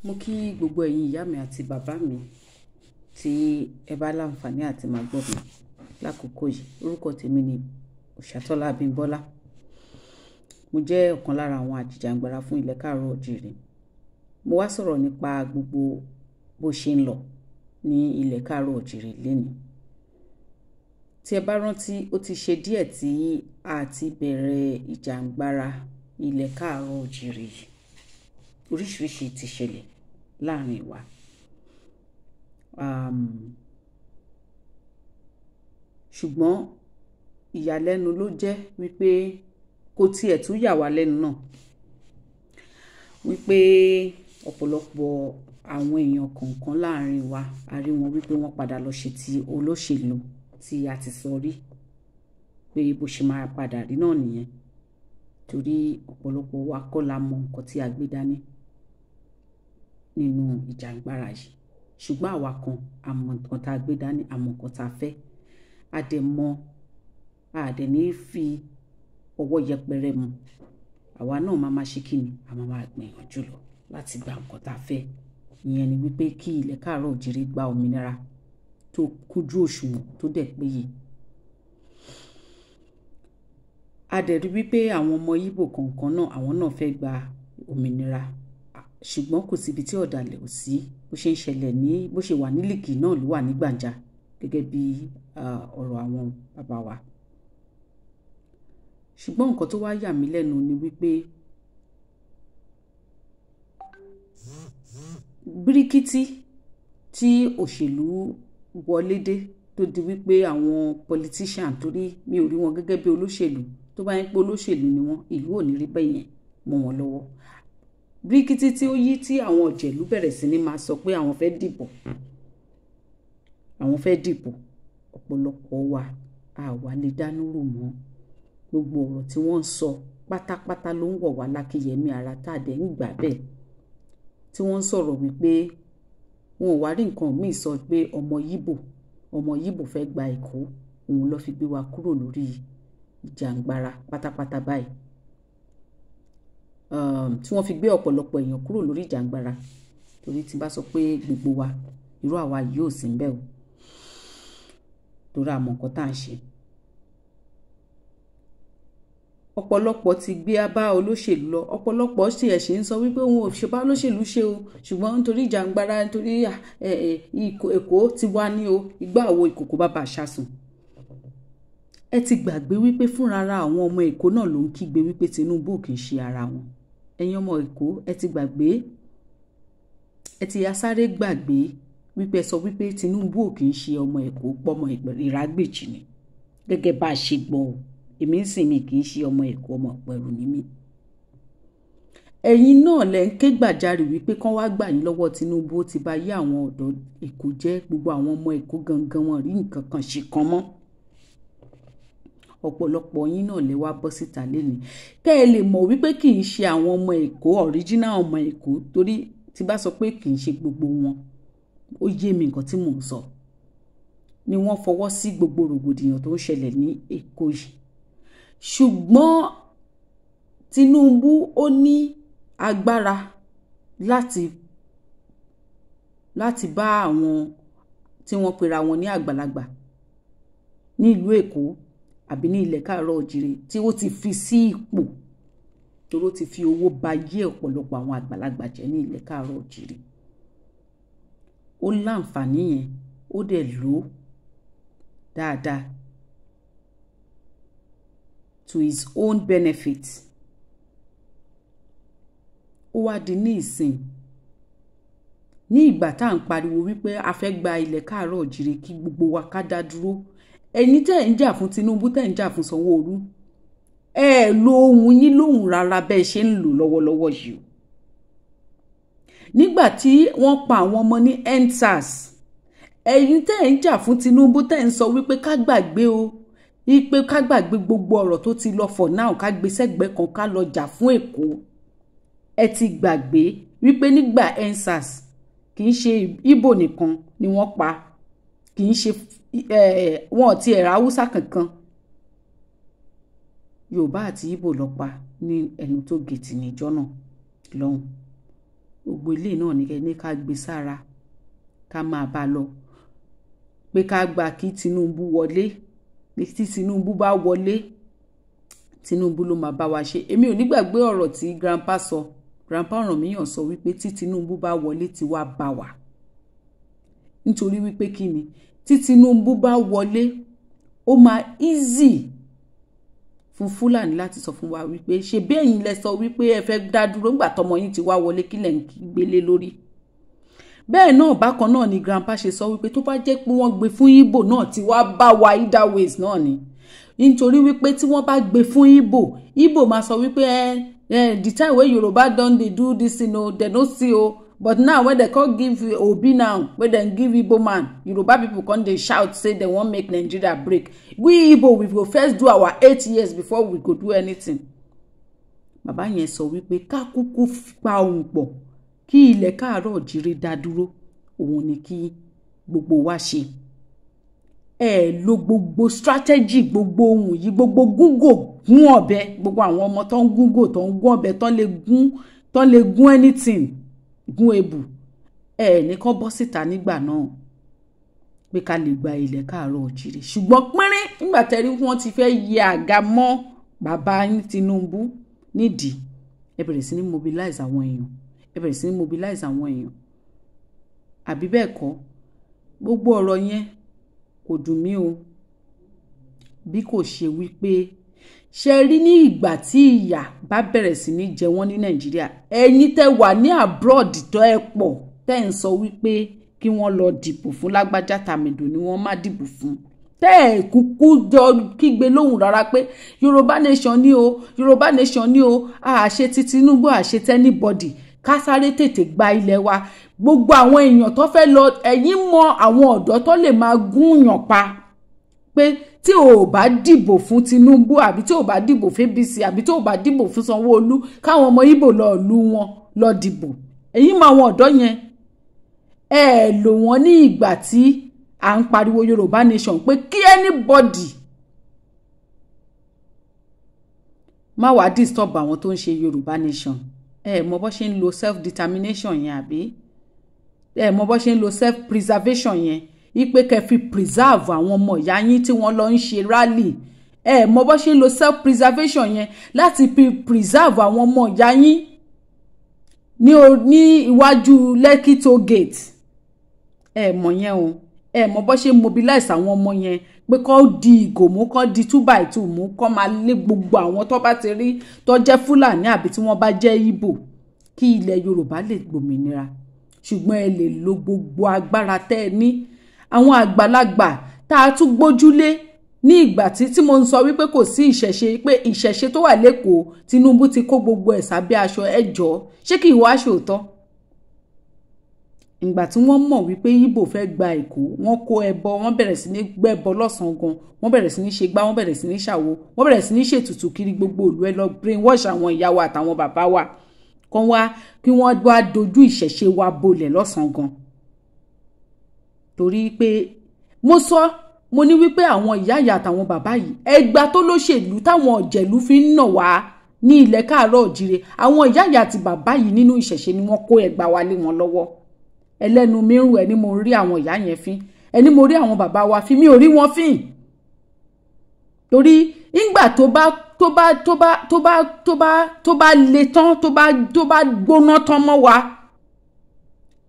Mo kí gbogbo ẹ̀yin ìyá mi àti bàbá mi tí ẹ bá láǹfààní àti máa gbọ́ mi lákòókò yìí. Orúkọ tèmi ni Òṣàtọ́lá Abímbọ́lá. Mo jẹ́ ọ̀kan lára àwọn àjìjàǹgbara fún ilẹ̀ káàárọ̀ oòjíire. Mo wá sọ̀rọ̀ nípa gbogbo bó ṣe ń lọ ní ilẹ̀ káàárọ̀ oòjíire lénìí. Tí ẹ bá rántí, ó ti ṣe díẹ̀ tí a ti bẹ̀rẹ̀ ìjàǹgbara ilẹ̀ káàárọ̀ oòjíire yìí. Oríṣiríṣi ti ṣẹlẹ̀ láàrin wa. Ṣùgbọ́n ìyàlẹ́nu ló jẹ́ wípé kò tiẹ̀ tún yà wá lẹ́nu náà wípé ọ̀pọ̀lọpọ̀ àwọn èèyàn kọ̀ọ̀kan láàrin wa, a rí wọn wípé wọ́n padà lọ ṣe ti olóṣèlú tí a ti sọ rí pé bó ṣe máa padà rí náà nìyẹn, torí ọ̀pọ̀lọpọ̀ wa kọ́ la mọ nǹkan tí a gbé dání nínú ìjàǹgbara yìí. Ṣùgbọ́n àwa kan a mọ nǹkan tá a gbé dání, a mọ nǹkan tá a fẹ́, a dẹ̀ mọ, a dẹ̀ ní fi ọwọ́ yẹpẹrẹ mu. Àwa náà máa ma ṣe kíni, a máa ma gbìyànjú lọ láti gba nǹkan tá a fẹ́. Ìyẹn ni wípé kí ilẹ̀ káàárọ̀ oòjíire gba òmìnira tó kúnjú òṣùwọ̀n tó dẹ̀ péye. A dẹ̀ rí wípé àwọn ọmọ Ìgbò kọ̀ọ̀kan náà, àwọn náà fẹ́ gba òmìnira, ṣùgbọ́n kò síbi tí ọ̀dàlẹ̀ ò sí. Bó ṣe ń ṣẹlẹ̀ ní, bó ṣe wà ní Líkì náà ló wà ní Gbàǹjà, gẹ́gẹ́ bí ọ̀rọ̀ àwọn bàbá wa. Ṣùgbọ́n nǹkan tó wá yà mí lẹ́nu ni wípé bíríkítí tí òṣèlú wọlé dé tó di wípé àwọn politician, torí mi ò rí wọn gẹ́gẹ́ bí olóṣèlú, tó bá yẹn pé olóṣèlú ni wọ́n, ìlú ò ní rí bẹ́ẹ̀ yẹn mọ́ wọn lọ́wọ́. Bíríkítí tí ó yí tí àwọn ọ̀jẹ̀lú bẹ̀rẹ̀ sí ní máa sọ pé àwọn fẹ́ dìbò, àwọn fẹ́ dìbò, ọ̀pọ̀lọpọ̀ wa a wà lè dánú rò mọ́. Gbogbo ọ̀rọ̀ tí wọ́n ń sọ pátápátá ló ń wọ̀ wá lákìyẹmí ara tá a dẹ̀ ń gbà bẹ́ẹ̀. Tí wọ́n ń sọ̀rọ̀ wípé wọn ò wá rí nǹkan míì sọ pé ọmọ Yíbò, ọmọ Yíbò fẹ́ gba Èkó, òun ló fi gbé wa kúrò lórí ìjàǹgbara pátápátá báyìí. Tí wọ́n fi gbé ọ̀pọ̀lọpọ̀ èèyàn kúrò lórí ìjàǹgbara, torí tí n bá sọ pé gbogbo wa, irú àwa yìí ò sí ńbẹ̀ o, torí a mọ̀ nǹkan tá à ń ṣe. Ọ̀pọ̀lọpọ̀ ti gbé bá olóṣèlú lọ, ọ̀pọ̀lọpọ̀ sì ẹ̀ ṣe ń sọ wípé òun ò ṣe bá olóṣèlú ṣe o, ṣùgbọ́n nítorí ìjàǹgbara, nítorí Èkó ti wá ní o, ìgbà wo ìkòkò bàbá àṣàsùn. Ẹ ti gbàgbé wípé fúnrara àwọn ọmọ Èkó náà ló ń kígbe wípé Tinubu kì í ṣe ara wọn. Ẹ̀yin ọmọ Èkó, ẹ ti gbàgbé, ẹ ti asáré gbàgbé wípé ẹ sọ wípé Tinubu kì í ṣe ọmọ Èkó, pọ́mọ Ìrágbèjì ni. Gẹ́gẹ́ bá a ṣe gbọ́ o, èmi ń sìn mi kì í ṣe ọmọ Èkó, ọmọ Ìpẹ̀rù ni mí. Ẹ̀yin náà lẹ ń ké gbàjarè wípé kán wá gbà yín lọ́wọ́ Tinubu, ó ti bà yé àwọn ọ̀dọ́ Èkó jẹ́, gbogbo àwọn ọmọ Èkó gangan wọn rí nǹkan kan ṣe kan mọ́. Ọ̀pọ̀lọpọ̀ yín náà lè wá bọ́ síta lénìí kẹ́ ẹ lè mọ̀ wípé kì í ṣe àwọn ọmọ Èkó, original ọmọ Èkó, torí tí bá sọ pé kì í ṣe gbogbo wọn, ó yé mi nǹkan tí mò ń sọ, ni wọ́n fọwọ́ sí gbogbo rògbòdìyàn tó ń ṣẹlẹ̀ ní Èkó yìí. Ṣùgbọ́n Tinubu ó ní agbára láti bá àwọn tí wọ́n pera wọn ní àgbàlagbà ní ìlú Èkó àbí ní ilẹ̀ káàárọ̀ oòjíire tí ó ti fi sí ipò, torí ó ti fi owó ba yé ọ̀pọ̀lọpọ̀ àwọn àgbàlagbà jẹ́ ní ilẹ̀ káàárọ̀ oòjíire. Ó láǹfààní yẹn, ó dẹ̀ lò ó dáadáa to his own benefit. Ó wá di ní ìsìn, ní ìgbà tá à ń pariwo wípé a fẹ́ gba ilẹ̀ káàárọ̀ oòjíire kí gbogbo wa ká dá dúró, ẹ̀yin tẹ́ ẹ̀ ń jà fún Tinubu, tẹ́ ẹ̀ ń jà fún Sanwó-Olú, ẹ lo ohun yín lóhùn rárá bẹ́ẹ̀ ṣe ń lò lọ́wọ́lọ́wọ́ yìí o. Nígbà tí wọ́n pa àwọn ọmọ ní EndSARS, ẹ̀yin tẹ́ ẹ̀ ń jà fún Tinubu, tẹ́ ẹ̀ ń sọ wípé ká gbàgbé o, wípé ká gbàgbé gbogbo ọ̀rọ̀ tó ti lọ for now, ká gbé sẹ́gbẹ̀ẹ́ kan, ká lọ jà fún Èkó. Ẹ ti gbàgbé wípé nígbà EndSARS kì í ṣe Ìgbò nìkan ni wọ́n pa, kì í ṣe wọn ti ẹ̀rọ Haúsá kankan, Yorùbá àti Ìgbò ló pa ní ẹnu tó gèètì níjọ́ náà lọ́hùn. Gbogbo ilé náà ní ká gbé sára, ká máa bá lọ, pé ká gbà kí Tinubu wọlé. Pé tí Tinubu bá wọlé, Tinubu ló máa bá wa ṣe. Èmi ò ní gbàgbé ọ̀rọ̀ tí grandpa sọ. Grandpa Ọ̀rànmíyàn sọ wípé tí Tinubu bá wọlé, tí wàá bá wa, nítorí wípé kí ni, tí Tinubu bá wọlé, ó máa easy fún Fúlàní láti sọ fún wa wípé ṣe bí ẹ̀yin lẹ sọ wípé ẹ fẹ́ dá dúró, ńgbà tọmọ yín ti wá wọlé, kí lẹ̀ ń gbélé lórí. Bẹ́ẹ̀ náà, bákan náà ni grandpa ṣe sọ wípé tó bá jẹ́ pé wọ́n gbé fún Ìgbò náà, tí wàá bá wa either ways náà ni, nítorí wípé tí wọ́n bá gbé fún Ìgbò, Ìgbò máa sọ wípé ẹ the time wey Yoruba don dey do this thing o, dem no see o, but now when dem come give Obi, now wey dem give Igbo man, Yoruba people come dey shout say dem wan make Nigeria break. We Igbo, we go first do our 8 years before we go do anything. Bàbá yẹn sọ wípé ká kúkú pa ohùn pọ̀ kí ilẹ̀ káàárọ̀ òjìrè dá dúró, òun ni kí gbogbo wa ṣe. Ẹ lo gbogbo strategy, gbogbo ohun yìí, gbogbo gúngò gún ọ̀bẹ, gbogbo àwọn ọmọ tó ń gúngò, tó ń gún ọ̀bẹ, tó lè gún anything, gún ebù, ẹ ní kán bọ́ síta nígbà náà pé ká lè gba ilẹ̀ káàárọ̀ òjìrè. Ṣùgbọ́n pínrín nígbà tẹ́rí wọ́n ti fẹ́ yẹ àga mọ́ bàbá Tinubu nídìí, ẹ bẹ̀rẹ̀ sí ní mobilize àwọn èèyàn, ẹ bẹ̀rẹ̀ sí ní mobilize àwọn èèyàn, àbí bẹ́ẹ̀ kọ́? Gbogbo ọ̀rọ̀ yẹn kò dùn mí o, bí kò ṣe wípé ṣe rí ní ìgbà tí ìyà bá bẹ̀rẹ̀ sí ní jẹ wọ́n ní Nàìjíríà, ẹ̀yin tẹ́ wà ní abroad tó ẹ pọ̀ tẹ́ ń sọ wípé kí wọ́n lọ dìbò fún lágbájá, tàmẹ̀dò ni wọ́n má dìbò fún, tẹ́ ẹ̀ kúkú jọ kígbe lóhùn rárá pé Yorùbá nation ni o, Yorùbá nation ni o, àṣẹ ti Tinubu, àṣẹ tí anybody, ká sáré tètè gba ilẹ̀ wa. Gbogbo àwọn èèyàn tó fẹ́ lọ, ẹ̀yin mọ àwọn ọ̀dọ́ tó lè máa gúnyàn pa pé tí o ò bá dìbò fún Tinubu, àbí tí o ò bá dìbò fún APC, àbí tí o ò bá dìbò fún Sanwó-Olú, káwọn ọmọ Ìgbò lọ ìlú wọn lọ dìbò. Ẹ̀yin mọ àwọn ọ̀dọ́ yẹn, ẹ lò wọ́n ní ìgbà tí à ń pariwo Yorùbá nation pé kí anybody má wàá disturb àwọn tó ń ṣe Yorùbá nation. Ẹ mọ bó ṣe ń lo self determination yẹn, àbí ẹ mọ bó ṣe ń lo self preservation yẹn, ipe kẹ́ fi preserve àwọn ọmọ ìyá yín tí wọ́n lọ ń ṣe rally? Ẹ mọ bó ṣe ń lo self preservation yẹn láti fi preserve àwọn ọmọ ìyá yín ní iwájú Lekki toll gate? Ẹ mọ̀ yẹn o. Ẹ mọ bó ṣe mobilize àwọn ọmọ yẹn pé kó di ìgò mú, kó di 2 by 2 mú, kó máa lé gbogbo àwọn tó bá ti rí tó jẹ́ Fúlàní àbí tí wọ́n bá jẹ́ Ìgbò, kí ilẹ̀ Yorùbá lè gbòmìnira. Ṣùgbọ́n ẹ lè lo gbogbo agbára tẹ́ ẹ ní, àwọn àgbàlagbà tá a tún gbójúlé ní ìgbà tí mo ń sọ wípé kò sí ìṣẹ̀ṣe, pé ìṣẹ̀ṣe tó wà lẹ́kọ̀ọ́, Tinubu ti kó gbogbo ẹ̀ sábẹ́ aṣọ. Ẹ jọ̀ọ́, ṣé kì í wá ṣòótọ́? Ìgbà tí wọ́n mọ̀ wípé Ìgbò fẹ́ gba Èkó, wọ́n kó ẹbọ, wọ́n bẹ̀rẹ̀ sí ní gbẹ́bọ lọ́sàn-án gan, wọ́n bẹ̀rẹ̀ sí ní ṣe gbá, wọ́n bẹ̀rẹ̀ sí ní ṣàwo, wọ́n bẹ̀rẹ̀ sí ní ṣètùtù kiri gbogbo ìlú. Ẹ lọ brain wash àwọn ìyá wa àtàwọn bàbá wa kán wá, kí wọ́n wá dojú ìṣẹ̀ṣe wa bolẹ̀ lọ́sàn-án gan. Torí pé mo sọ, mo ní wípé àwọn ìyá ìyá àtàwọn bàbá yìí, ẹgbà tó lóṣèlú táwọn ọ̀jẹ̀lú fi ń nà wá ní ilẹ̀ káàárọ̀ òjìrè, àwọn ìyá ìyá àti bàbá yìí nínú ìṣẹ̀ṣe ni wọ́n kó ẹgbà wa lé wọn lọ́wọ́. Ẹlẹ́nu mi ń rù, ẹni mo rí àwọn ìyá yẹn fín, ẹni mo rí àwọn bàbá wa fín, mi ò rí wọn fín, torí ìgbà tó bá le tán, tó bá gbóná tán mọ́ wa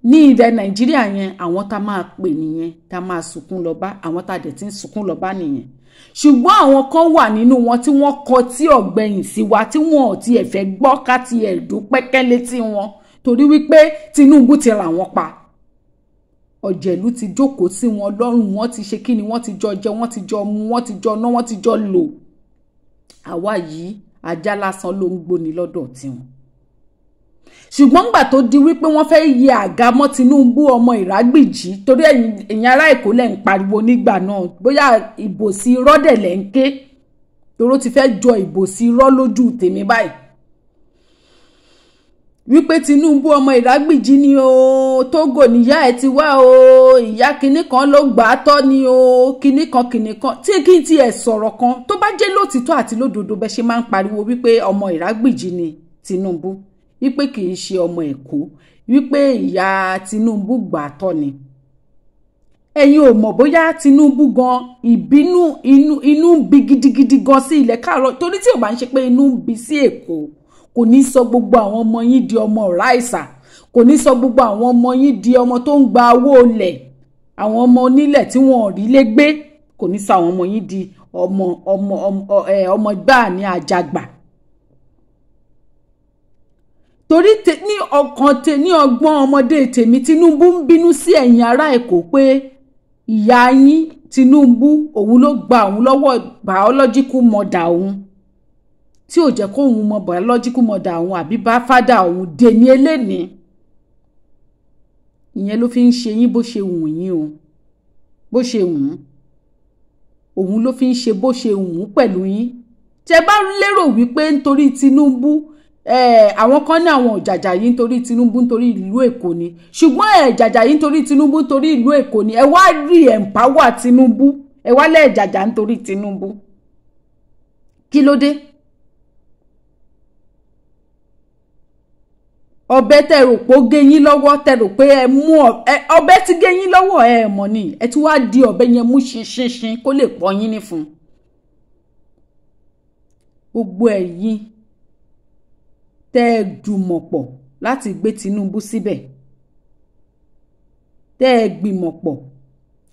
ní ilẹ̀ Nàìjíríà yẹn, àwọn tá máa pè nìyẹn, tá máa sunkún lọ bá, àwọn tá dẹ̀ ti ń sunkún lọ bá nìyẹn. Ṣùgbọ́n àwọn kan wà nínú wọn tí wọ́n kọ tí ọ̀gbẹ̀yìn sí wa, tí wọn ò tiẹ̀ fẹ́ gbọ́ ká tiẹ̀ dún pẹ́kẹ́ létí wọn, torí wípé Tinubu ti rà wọ́n pa, ọ̀jẹ̀lú ti jókòó sí wọn lọ́rùn, wọ́n ti ṣe kí ni, wọ́n ti jọ jẹ, wọ́n ti jọ mu, wọ́n ti jọ ná, wọ́n ti jọ lò. Àwa yìí, ajá lásán ló ń gbóni lọ́dọ̀ tiwọn. Ṣùgbọ́n gbà tó di wípé wọ́n fẹ́ yẹ àga mọ́ Tinubu ọmọ Ìrágbìjí, torí ẹ̀yin ará Èkó lẹ̀ ń pariwo nígbà náà, bóyá ìbò sí irọ́ dẹ̀ lẹ̀ ń ké, toró ti fẹ́ jọ ìbò sí irọ́ lójú tèmi báyìí, wípé Tinubu ọmọ Ìrágbìjí ni o, Tógò níyà ẹ ti wá o, ìyá kinní kan ló gbà á tọ́ ni o, kinní kan kinní kan. Tí kí n tiẹ̀ sọ̀rọ̀ kan, tó bá jẹ́ lótìtọ́ àti lódodo bẹ́ẹ̀ ṣe máa ń pariwo wípé ọmọ Ìrágbìjí ni Tinubu, wípé kì í ṣe ọmọ Èkó, wípé ìyá Tinubu gbà tọ́ ni. Ẹ̀yin ò mọ̀ bóyá Tinubu gan ìbínú inú ń bí gidigidi gan sí ilẹ̀ káàárọ̀, torí tí ò bá ń ṣe pé inú ń bí sí Èkó, kò ní sọ gbogbo àwọn ọmọ yín di ọmọ ráìsà, kò ní sọ gbogbo àwọn ọmọ yín di ọmọ tó ń gba owó olẹ̀, àwọn ọmọ onílẹ̀ tí wọn ò rí lé gbé, kò ní sọ àwọn ọmọ yín di ọmọ ọmọ ọmọ gbáà ní àjàgbà. Torí ní ọkàn tè ní ọgbọ́n ọmọdé tèmi, Tinubu ń bínú sí ẹ̀yin ará Èkó pé ìyá yín Tinubu òun ló gba òun lọ́wọ́ biological mother òun, tí ò jẹ́ kóun mọ biological mother òun àbí bá fádà òun dèní eléni. Ìyẹn ló fi ń ṣe yín bó ṣe wù yín o, bó ṣe wù ú, òun ló fi ń ṣe bó ṣe wù ú pẹ̀lú yín. Tẹ bá lérò wípé nítorí Tinubu, àwọn kan ní àwọn òjàjà yìí nítorí Tinubu nítorí ìlú Èkó ni, ṣùgbọ́n ẹ̀jàjà yìí nítorí Tinubu nítorí ìlú Èkó ni, ẹ wá rí empower Tinubu, ẹ wá lẹ́ẹ̀jàjà nítorí Tinubu. Kí ló dé? Ọ̀bẹ tẹ́ rò pé ó gé yín lọ́wọ́, tẹ́ rò pé ẹ mú ọ̀bẹ tí gé yín lọ́wọ́, ẹ mọ̀ ni, ẹ tún wá di ọ̀bẹ yẹn mú ṣinṣinṣin kó lè pọ̀ yín ní fún. Gbogbo ẹ̀yin tẹ́ ẹ jùmọ̀ pọ̀ láti gbé Tinubu síbẹ̀, tẹ́ ẹ gbìmọ̀ pọ̀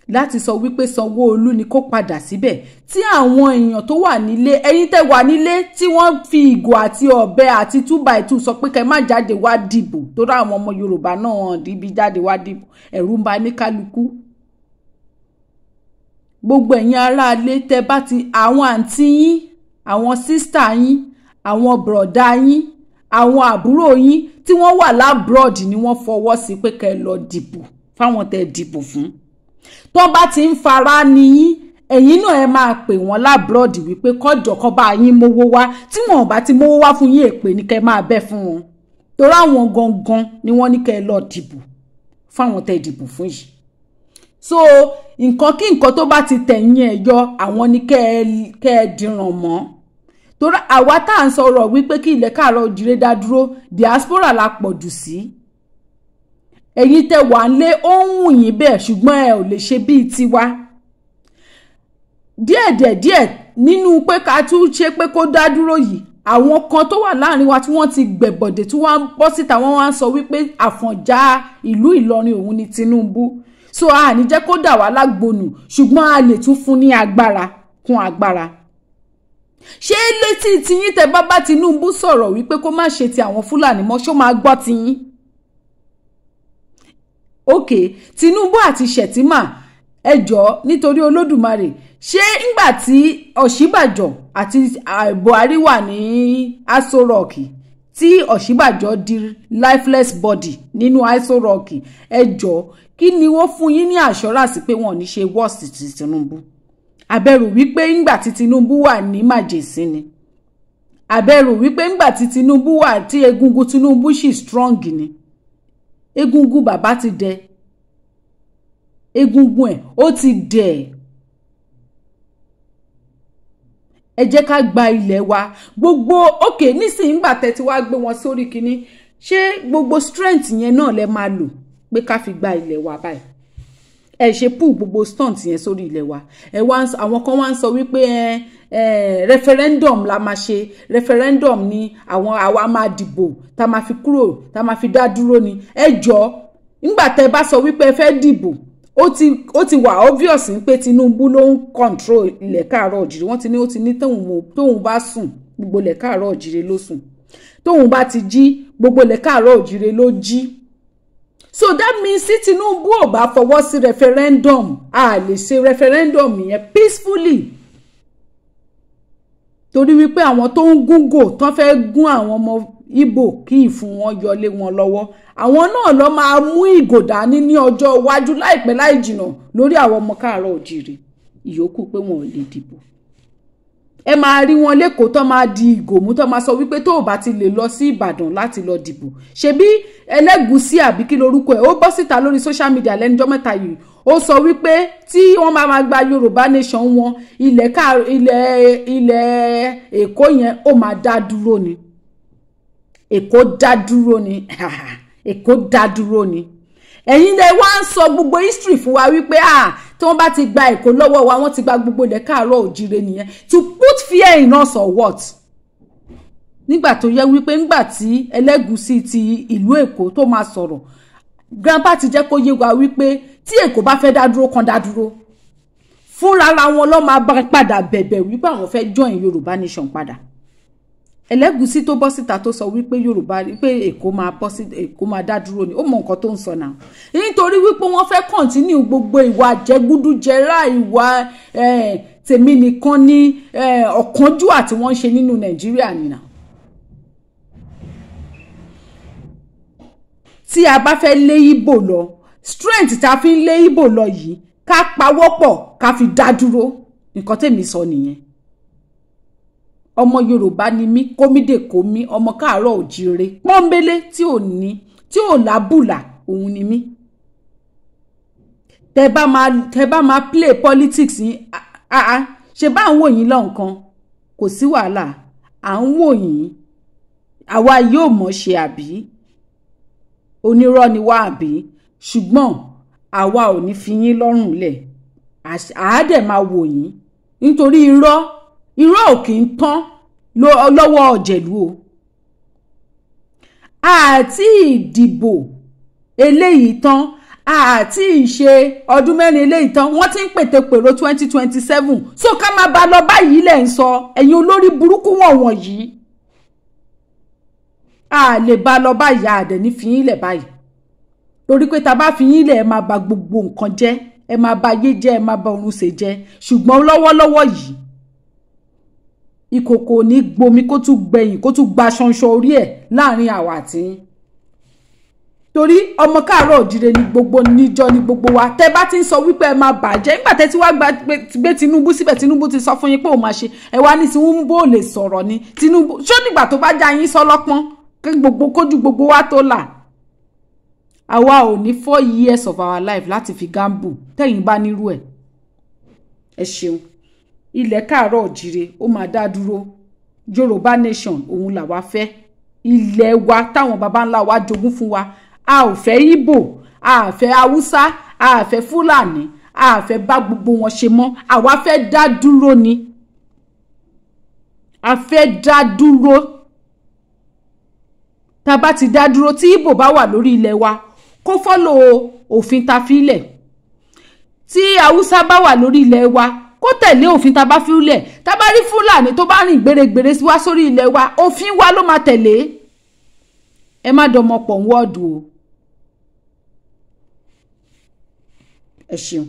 láti sọ wípé Sanwó-Olú ni kó padà síbẹ̀, tí àwọn èèyàn tó wà nílé, ẹ̀yin tẹ́ wà nílé tí wọ́n fi ìgò àti ọ̀bẹ àti 2x2 sọ pé kẹ́ má jáde wá dìbò, torí àwọn ọmọ Yorùbá náà dìbí jáde wá dìbò, ẹ̀rù ń ba ní kálukú. Gbogbo ẹ̀yin aráalé tẹ́ bá ti àwọn àǹtí yín, àwọn sísítà yín, àwọn bùrọ̀dá yín, àwọn àbúrò yín tí wọ́n wà lábúrọ̀dì ni wọ́n fọwọ́ sí pé kẹ́ lọ dìbò fáwọn tẹ́ dìbò fún. Tó bá ti ń fara ni yín, ẹ̀yin náà ẹ máa pè wọ́n lábúrọ̀dì wípé kọ́jọ́ kọ́ bá yín mówó wá, tí wọn ò bá ti mówó wá fún yín, èpè ní kẹ́ máa bẹ́ fún wọn, torí àwọn gangan ni wọ́n ní kẹ́ lọ dìbò fáwọn tẹ́ dìbò fún yìí. So nǹkan kí nǹkan tó bá ti tẹ̀yìn ẹ̀ yọ, àwọn ni kẹ́ ẹ dìràn mọ́. Torí àwa tá à ń sọ̀rọ̀ wípé kí ilẹ̀ káàárọ̀ òjìrè dá dúró, diaspora la pọ̀ jù sí. Ẹ̀yin tẹ́ wà ń lé, ó ń wù yín bẹ́ẹ̀, ṣùgbọ́n ẹ ò lè ṣe bíi tiwa. Díẹ̀díẹ̀ díẹ̀ nínú pé ká tún ṣe pé kó dá dúró yìí, àwọn kan tó wà láàrin wa tí wọ́n ti gbẹ̀bọ̀dẹ̀ tí wọ́n ń bọ́ síta, wọ́n wá ń sọ wípé Àfọ̀njá ìlú Ìlọrin òun ni Tinubu. So a ní jẹ́ kó dà wá lágbónú, ṣùgbọ́n a lè tún fún ní agbára kún agbára. Ṣé létí tiyín tẹ́ bá bá Tinubu sọ̀rọ̀ wípé kó má ṣe ti àwọn Fúlàní mọ́, ṣó máa gbọ́ tiyín? Ok, Tinubu àti Shettima, ẹ jọ̀ọ́ nítorí Olódùmarè, ṣé ńgbà tí Ọ̀ṣínbàjò àti Buhari wà ní Aso Rock, tí Ọ̀ṣínbàjò di lifeless body nínú Aso Rock, ẹ jọ̀ọ́ kí ni wọ́n fún yín ní assurance pé wọ́n ò ní ṣe worst ti Tinubu? Àbẹ̀rù wípé ńgbà tí Tinubu wà ní màjèsín ni, àbẹ̀rù wípé ńgbà tí Tinubu wà tí egungun Tinubu sì strong ni. Egungun bàbá ti dẹ, egungun ẹ̀ ó ti dẹ̀. Ẹ jẹ́ ká gba ilẹ̀ wa gbogbo. Òkè nísìnyí ńgbà tẹ́ ti wá gbé wọn sórí kinní, ṣé gbogbo strength yẹn náà lẹ máa lò pé ká fi gba ilẹ̀ wa báyìí? Ẹ ṣe pù gbogbo stunt yẹn sórí ilẹ̀ wa. Ẹ wá, àwọn kan wá ń sọ wípé ẹ referendum la máa ṣe, referendum ni àwọn àwa máa dìbò tá máa fi kúrò, tá máa fi dá dúró ni. Ẹ jọ nígbà tẹ́ bá sọ wípé ẹ fẹ́ dìbò, ó ti wà obvious pé Tinubu ló ń control ilẹ̀ káàárọ̀ òjìrè. Wọ́n ti ní ó ti ní tóun bá sùn gbogbo ilẹ̀ káàárọ̀ òjìrè ló sùn, tóun bá ti jí gbogbo ilẹ̀ káàárọ̀ òjìrè ló jí. So that means tí Tinubu ò bá fọwọ́ sí referendum, a lè ṣe referendum yẹn peacefully, torí wípé àwọn tó ń gúngò tán fẹ́ gún àwọn ọmọ Ìgbò kí ìfun wọn yọlé wọn lọ́wọ́, àwọn náà lọ máa mú ìgò dání ní ọjọ́ iwájú láìpẹ́ láì jìnà lórí àwọn ọmọ káàárọ̀ òjìrè ìyókù pé wọn ò lè dìbò. Ẹ máa rí wọn lẹ́kọ̀ọ́ tó máa di ìgò mú, tó máa sọ wípé tó o bá ti lè lọ sí Ìbàdàn láti lọ dìbò. Ṣebí Ẹlẹ́gùṣí àbí kí lorúkọ ẹ̀, ó bọ́ síta lórí social media lẹ́nujọ́ mẹ́ta yìí, ó sọ wípé tí wọ́n máa ma gba Yorùbá nation wọn, ilẹ̀ Èkó yẹn ó máa dá dúró ni. Èkó dá dúró ni. Èkó dá dúró ni. Ẹ̀yin lẹ wá ń sọ gbogbo history fún wa wípé tí wọ́n bá ti gba Èkó lọ́wọ́ wa, wọ́n ti gba gbogbo ilẹ̀ káàárọ̀ òjire nìyẹn. To put fear in us or what? Nígbà tó yẹ wípé ńgbà tí Ẹlẹ́gùṣí ti ìlú Èkó tó máa sọ̀rọ̀, grandpa ti jẹ́ kó yé wa wípé tí Èkó bá fẹ́ dá dúró, kan dá dúró fúnra wọn, ló máa padà bẹ̀bẹ̀ wípé àwọn fẹ́ join Yorùbá nation padà. Ẹlẹ́gùṣí tó bọ́ síta tó sọ wípé Yorùbá, wípé Èkó máa bọ́ sí, Èkó máa dá dúró ni, ó mọ nǹkan tó ń sọ náà, nítorí wípé wọ́n fẹ́ continue gbogbo ìwà jẹgúdújẹrá, ìwà tèmi nìkan ní, ọ̀kánjúà tí wọ́n ń ṣe nínú Nàìjíríà nìyà. Tí a bá fẹ́ lé Ìgbò lọ, strength tá a fi ń lé Ìgbò lọ yìí, ká pawọ́pọ̀ ká fi dá dúró. Nǹkan tèmi sọ nìyẹn. Ọmọ Yorùbá ni mí, kómídè kómí, ọmọ káàárọ̀ òjíire pọ́nbélé tí ò ní, tí ò lábùlà, òun ni mí. Tẹ bá máa play politics yín, ṣe bá ń wò yín lọ nǹkan, kò sí wàhálà, à ń wò yín. Àwa yóò mọ̀ ṣe, àbí onírọ́ ni wá àbí? Ṣùgbọ́n àwa ò ní fi yín lọ́rùn lẹ̀, àá dẹ̀ máa wò yín, nítorí irọ́, irọ́ ò kì í tán lọ́wọ́ ọ̀jẹ̀lú o. Àti ìdìbò eléyìí tán, àti ìṣe ọdún 4 eléyìí tán, wọ́n ti ń pètèpèrò 2027. So ká máa bá lọ báyìí lẹ̀ ń sọ, ẹ̀yin olórí burúkú wọ̀nwọ̀n yìí, a lè bá lọ báyìí. Àdẹ̀ ní fi yín lẹ̀ báyìí, torí pé tá a bá fi yín lẹ̀, ẹ máa bà gbogbo nǹkan jẹ́, ẹ máa bà ayé jẹ́, ẹ máa bà ọ̀run ṣe jẹ́. Ṣùgbọ́n lọ́wọ́lọ́wọ́ yìí, ìkòkò ní gbomi kó tún gbẹ̀yìn, kó tún gba ṣanṣan orí ẹ̀ láàrin àwa àti yín, torí ọmọ káàárọ̀ òjìrè ní gbogbo níjọ ní gbogbo wa. Tẹ bá ti ń sọ wípé ẹ máa bàjẹ́, nígbà tẹ ti wá gbé Tinubu síbẹ̀, Tinubu ti sọ fún yín pé òun máa ṣe, ẹ wá ní Tinubu ò lè sọ̀rọ̀ ni. Tinubu ṣó nígbà tó bá já yín sọlọ́pọ́n kí gbogbo kójú gbogbo wa tó là? Àwa ò ní 4 years of our life láti fi gamble. Tẹ̀yìn bá nírú ẹ̀, ẹ ṣeun. Ilẹ̀ káàárọ̀ òjìrè, ó máa dá dúró. Yorùbá nation, òun làwa fẹ́. Ilẹ̀ wa táwọn baba ńlá wa jogún fún wa. A ò fẹ́ Ìgbò, a ò fẹ́ Haúsá, a ò fẹ́ Fúlàní, a ò fẹ́ bá gbogbo wọn ṣe mọ́. Àwa fẹ́ dá dúró ni, a fẹ́ dá dúró. Tá a bá ti dá dúró, tí Ìgbò bá wà lórí ilẹ̀ wa, kó follow òfin ta fílẹ̀. Tí Haúsá bá wà lórí ilẹ̀ wa, kó tẹ̀lé òfin ta bá fílẹ̀. Tá a bá rí Fúlàní tó bá rìn gbèrègbèrè wá sórí ilẹ̀ wa, òfin wa ló máa tẹ̀lé. Ẹ má dọmọ pọ̀ ń wọ́ọ̀dù o. Ẹ ṣeun.